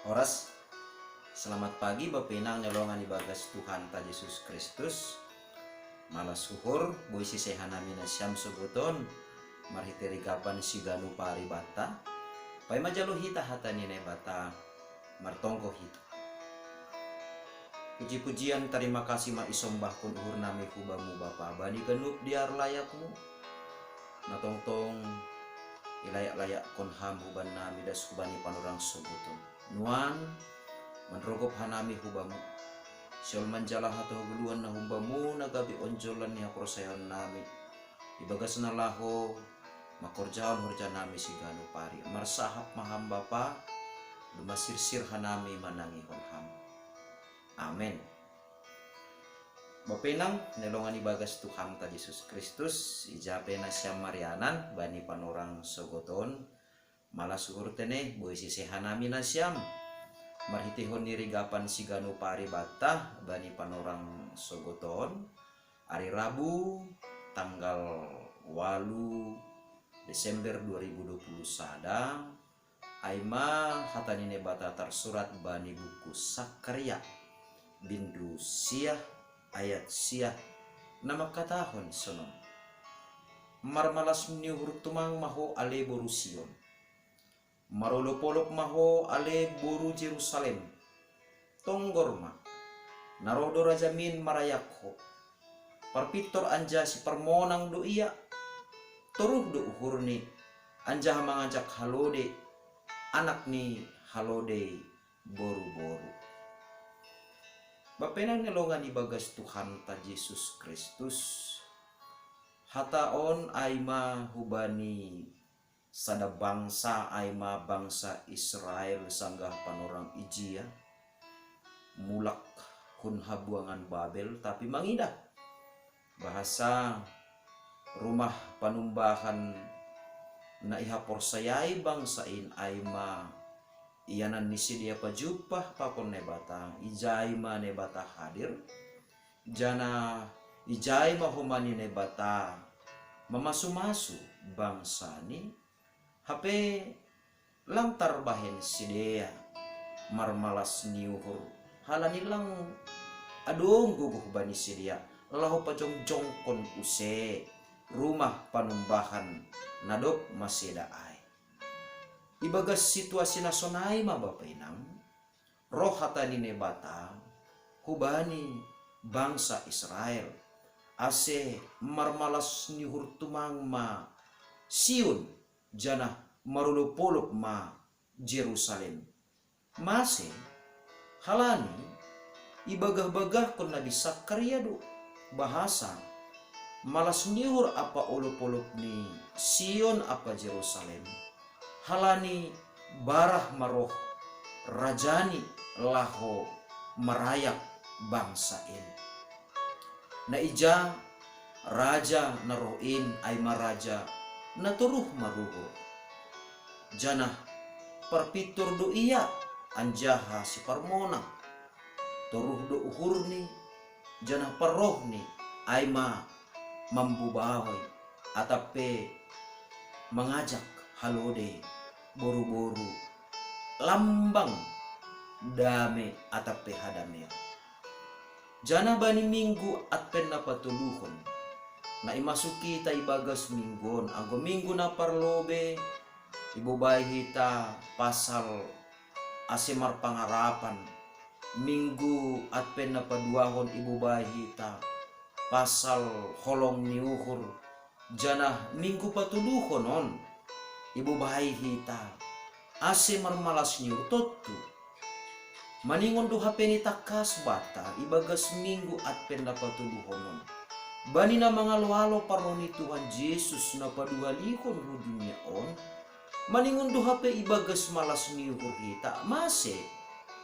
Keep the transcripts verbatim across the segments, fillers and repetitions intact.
Horas. Selamat pagi, Bapa Inang ni longan ibagas Tuhanta Jesus Kristus. Malas uhur, boisi seha nami nasiam sogoton, marhite rigapan siganup ari banta. Paima jalo hita hata ni Naibata, martonggo hita. Puji-pujian, tarima kasih ma isombahkon uhur nami hu Bamu Bapa, bani ganup dear layakMu, na tongtong ilayak-layakkon Ham huban nami das hubani panorang sogoton. Nuan, manrogop hanami hu Bamu, sihol manjalo hatohagoluan na humbaMu na gabe onjolan ni haporsayaon nami, ibagas na laho mangkorjahon horja nami siganup ari. Marsahap ma Ham Bapa, domma sirsir hanami manangihon Ham. Amen. Bapa Inang ni longan ibagas Tuhanta Jesus Kristus, ija pe nasiam marianan bani panorang sogoton, malas uhur tene, boisi seha nami nasiam. Marhitehon ni rigapan siganup ari banta bani panorang sogoton, ari Rabu, tanggal walu Desember dua ribu dua puluh sada, ai ma hata ni Naibata tarsurat bani buku Sakaria, bindu sia, ayat sia, na mangkatahon sonon: Marmalas ni uhur tumang ma ho ale boru Sion. Marolop-olop ma ho ale boru Jerusalem. Tonggor ma, na roh do rajamin marayak ho. Parpintor anjaha siparmonang do ia. Toruh do uhurni, anjaha mangajak halode, anak ni halode boru-boru. Bapa Inang ni longan ibagas Tuhanta Jesus Kristus, hata on ai ma hubani sada bangsa, ai ma bangsa Israel sanggah panorang ijia mulak hun habuangan Babel, tapi mangidah bahasa rumah panumbahan na ihaporsayai bangsa in ai ma ianan ni sidea pajumpah pakon Naibata, ijai ma Naibata hadir, janah ijai ma homa ni Naibata mamasu-masu bangsani, hape lang tarbahen sidea marmalas ni uhur, halani lang adong gogoh bani sidea laho pajongjongkon use rumah panumbahan na dob maseda ai. Ibagas situasi na sonai ma, Bapa Inang, roh hata ni Naibata hubani bangsa Israel, ase marmalas ni uhur tumang ma Sion, janah marolop-olop ma Jerusalem. Mase? Halani ibagah-bagahkon nabi Sakaria do bahasa malas ni uhur ampa olop-olop ni Sion ampa Jerusalem, halani barah ma roh rajani laho marayak bangsa in. Na ija raja na roh in ai ma raja na toruh maruhur, janah parpintor do ia anjaha siparmonang. Toruh do uhurni, janah parrohni ai ma mambobaoi atap pe mangajak halode boru-boru lambang dame atap pe hadameon. Janah bani minggu Advent na patoluhon, na imasuki hita ibagas minggu on, anggo minggu na parlobei, ibobai hita pasal ase marpangarapan. Minggu Advent na paduahon ibobai hita pasal holong ni uhur, janah minggu patoluhon on ibobai hita ase marmalas ni uhur. Tontu maningon do hape ni tangkas banta ibagas minggu Advent na patoluhon on bani na mangalo-alo parroh ni Tuhan Jesus na paduahlihon hu dunia on. Maningon do hape ibagas malas ni uhur hita. Mase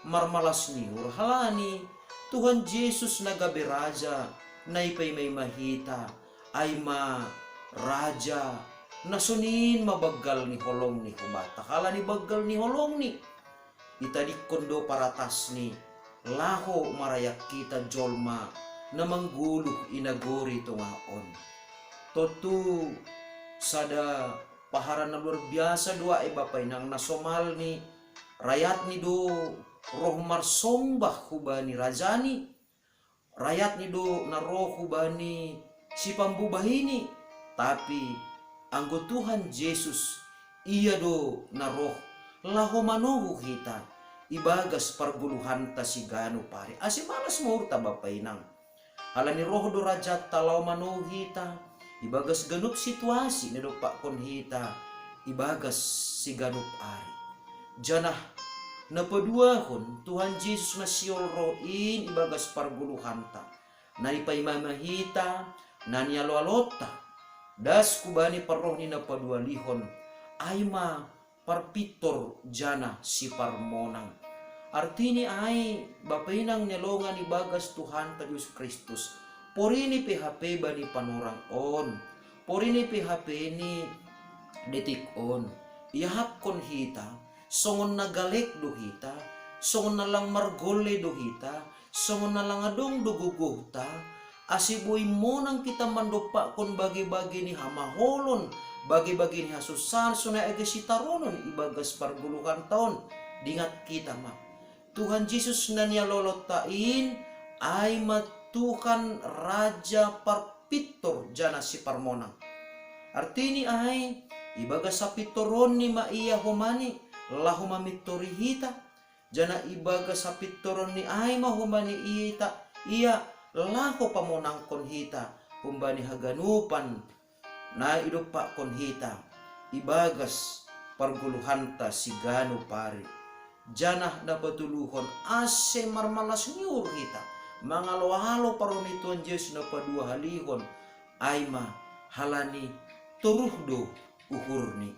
marmalas ni uhur? Halani Tuhan Jesus na gabe Raja na ipaima-ima hita, ai ma Raja na sonin ma banggal ni holongni hubanta. Halani banggal ni holongni, itadingkon do paratasni laho marayak hita jolma na manggoluh i nagori tongah on. Tontu sada paharan na luar biasa do ai, Bapa Inang, na somalni Rayatni do roh marsombah hubani rajani, rayatni do na roh hubani sipambubaini, tapi anggo Tuhan Jesus, ia do na roh laho manogu hita ibagas pargoluhanta siganup ari. Ase malas ma uhurta bapa inang. Halani roh do rajanta laho manogu hita ibagas ganup situasi na idompakkon hita ibagas siganup ari. Janah na paduahon Tuhan Jesus na sihol roh in ibagas pargoluhanta, na nipaima-ima hita, na nialoalonta, das hubani parroh ni na paduahalihon, ai ma parpintor janah siparmonang. Artini ai, bapa inang na hinaholongan ibagas Tuhanta Jesus Kristus, porini pe hape bani panorang on, porini pe hape ni detik on, iahapkon hita, songon na galek do hita, songon na lang margolle do hita, songon na lang adong do gogohta, ase boi monang hita mandompakkon bage-bage ni hamaolon, bage-bage ni hasusaan, sonai age sitaronon ibagas pargoluhanta on. Dingat hita ma, Tuhan Jesus na nialoalonta in, ai ma Tuhan Raja parpintor janah siparmonang. Artini ai, ibagas hapintoronni ma ia homani, laho mamintori hita, janah ibagas hapintoronni ai ma homani hita, ia laho pamonangkon hita humbani haganupan na idompakkon hita ibagas pargoluhanta siganup ari. Janah na patoluhon, ase marmalas ni uhur hita mangalo-alo parroh ni Tuhan Jesus na paduahalihon, ai ma halani toruh do uhurni.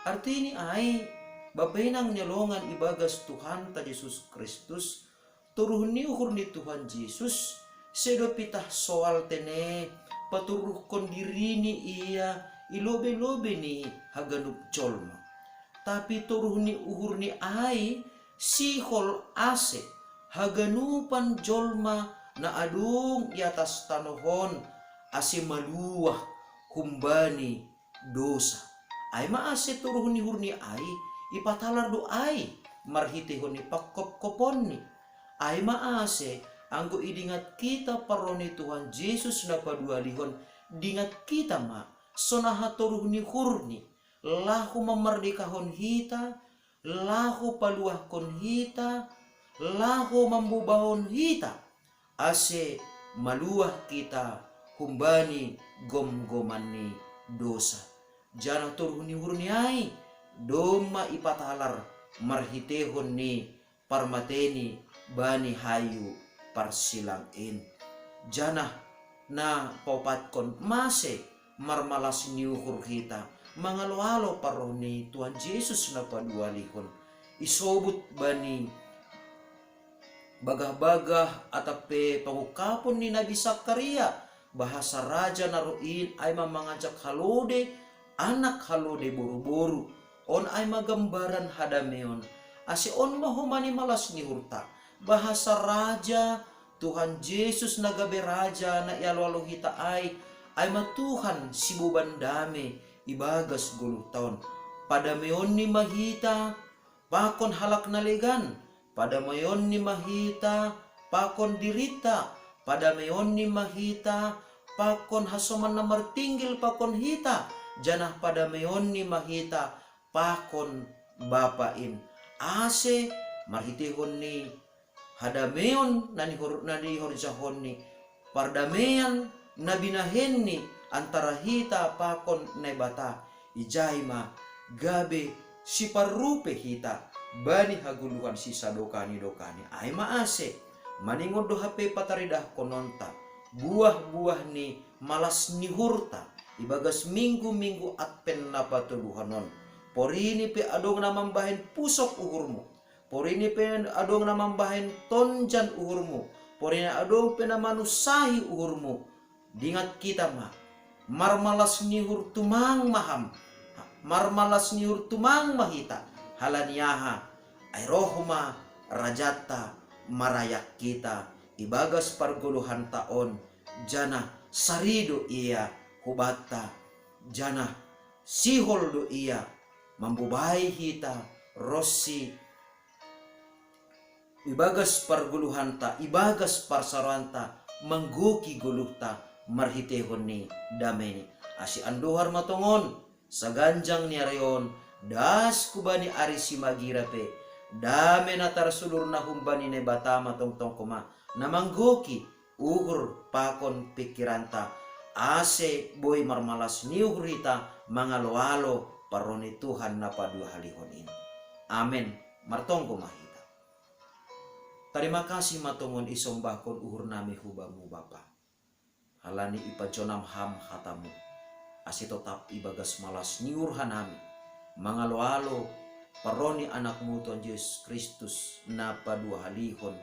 Artini ai, bapa inang na hinaholongan ibagas Tuhanta Jesus Kristus, toruh ni uhur ni Tuhan Jesus, sedo pitah soal tene patoruhkon dirini ia i lobe-lobe ni haganup jolma. Tapi toruh ni uhurni ai sihol ase haganupan jolma na adong i atas tanoh on ase maluah humbani dosa. Ai ma ase toruh ni uhurni ai ipatalar do ai marhiteihon ni pangkopkoponni. Ai ma ase anggo idingat hita parroh ni Tuhan Jesus na paduahalihon, dingat hita ma sonaha toruh ni uhurni, laho mamardekahon hita, laho paluahkon hita, laho mambubahon hita, ase maluah hita humbani gomgoman ni dosa. Janah toruh ni uhurni ai domma ipatalar marhiteihon ni parmateni bani hayu parsilang in. Janah na paopatkon, mase marmalas ni uhur hita mangalo-alo parroh ni Tuhan Jesus na paduahalihon. Isobut bani bagah-bagah atap pe pangungkapon ni Nabi Sakaria, bahasa raja na roh in ai ma mangajak halode, anak halode boru-boru. On ai ma gambaran hadameon. Ase on ma homani malas ni uhurta. Bahasa raja, Tuhan Jesus na gabe raja na ialoalo hita ai, ai ma Tuhan siboban dame ibagas goluhta on. Padameonni ma hita pakon halak na legan, padameonni ma hita pakon dirinta, padameonni ma hita pakon hasoman na martinggil pakon hita, janah padameonni ma hita pakon Bapa in. Ase marhiteihon ni hadameon na nihor-, na nihorjahonni, pardamean na binahenni antara hita pakon Naibata, ijai ma gabe siparrupe hita bani hagoluhan sisadokani-dokani. Ai ma ase, maningon do hape pataridahkononta buah-buah ni malas ni uhurta ibagas minggu-minggu Advent na patoluhon on. Porini pe adong na mambahen pusok uhurmu, porini pe adong na mambahen tonjan uhurmu, porini adong pe na manunsahi uhurmu. Dingat hita ma, marmalas ni uhur tumang ma ham, marmalas ni uhur tumang ma hita, halani aha? Ai roh ma Rajanta marayak hita ibagas pargoluhanta on, janah sari do Ia hubanta, janah sihol do Ia mambobai hita ronsi ibagas pargoluhanta, ibagas parsaroanta, manggoki goluhta marhitehon ni dameni. Asi andohar ma tongon, saganjang ni ari on, das hubani ari simagira pe, dame na tarsulur na humbani Naibata ma tongtong homa, na manggoki uhur pakon pikiranta, ase boi marmalas ni uhur hita mangalo-alo parro ni Tuhan na paduahalihon in. Amen. Martonggo ma hita. Tarima kasih ma tongon isombahkon uhur nami hu Bamu Bapa. Halani ipajonam Ham hatamu, ase totap ibagas malas ni uhur hanami mangalo-alo parro ni Anakmu Tuhan Jesus Kristus na paduahalihon,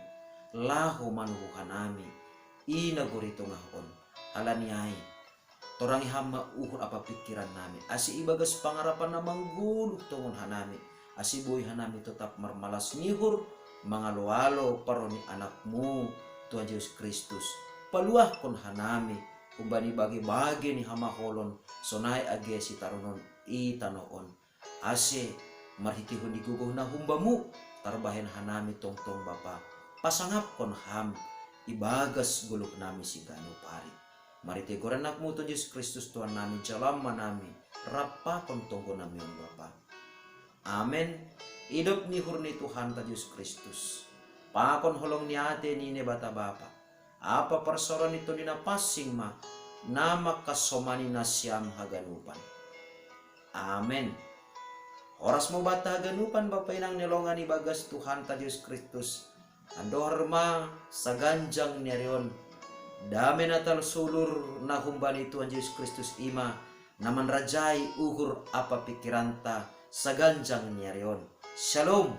laho manuhu hanami i nagori tongah on. Halani ai, torangi Ham ma uhur ampa pingkiran nami, ase ibagas pangarapan na manggoluh tongon hanami, ase boi hanami totap marmalas ni uhur mangalo-alo parro ni Anakmu Tuhan Jesus Kristus. Paluahkon hanami humbani bage-bage ni hamaholon, sonai age sitaronon i tanoh on, ase marhitehon ni gogoh na humbamu tarbahen hanami tongtong Bapa, pasangapkon Ham ibagas goluh nami siganup ari. Marhitei goran Anakmu Tuhan Jesus Kristus Tuhan nami, jalo Ama nami, rap pakon tonggo nami on Bapa. Amen. Idop ni uhur ni Tuhanta Jesus Kristus, pakon holong ni ate ni Naibata Bapa, ampa parsaoran ni Tondi Napansing ma na mangkasomani nasiam haganupan. Amen. Horas ma hubanta haganupan Bapa inang ni longan ibagas Tuhanta Jesus Kristus. Andohar ma saganjang ni ari on, dame na tarsulur na humbani Tuhan Jesus Kristus i ma na manrajai uhur ampa pingkiranta saganjang ni ari on. Shalom.